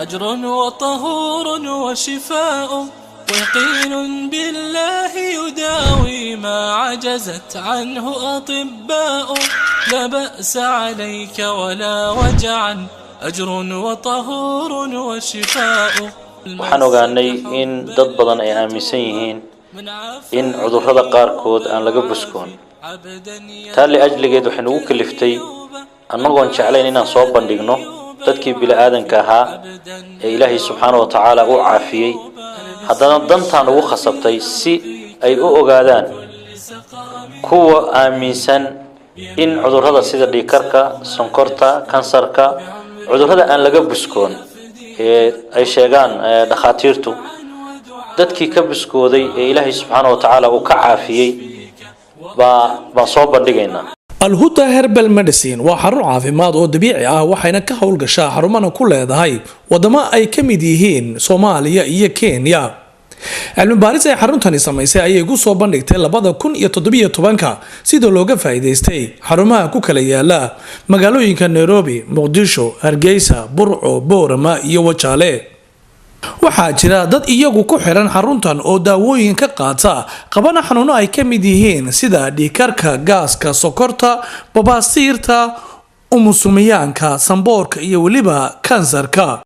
أجر وطهور وشفاء، ويقين بالله يداوي ما عجزت عنه أطباء. لا بأس عليك ولا وجعا، أجر وطهور وشفاء. Waxaan ogaanay in dad badan ay aaminsan yihiin in cudurrada qaarkood aan laga buskoon. Taa liajligeed waxay nagu kaliftay, annagoon jeclayn, inaan soo bandhigno dadkii bini-aadanka ahaa ee Ilaahay subxaana wa tacaala uu caafiyey. Haddana dantaan ugu khasabtay si ay u ogaadaan kuwa aaminsan in cudurrada sida dhiigkarka, sonkorta, kansarka, cudurrada aan laga buskoon ee ay sheegaan dhakhaatiirtu, dadkii ka buskooday ee Ilaahay subxaana wa tacaala uu ka caafiyey baan soo bandhigaynaa. Alhuda Herbal Medicine waa xarun caafimaad oo dabiici ah, waxayna ka howlgashaa xarumana ku leedahay wadamo ay ka mid yihiin Soomaaliya iyo Kenya. Cilmi baaris ay xaruntani samaysay ayay ku soo bandhigtay 2017-ka sida looga faa'iidaystay xarumaha ku kala yaala magaalooyinka Nairobi, Muqdisho, Hargeysa, Burco, Boorama iyo Wajaale. Waxaa jira dad iyagu ku xiran xaruntan oo daawooyin ka qaata, qabana xanuuno ay ka mid yihiin sida dhiigkarka, gaaska, sokorta, babaasiirta, umusumiyaanka, samboorka iyo weliba kansarka.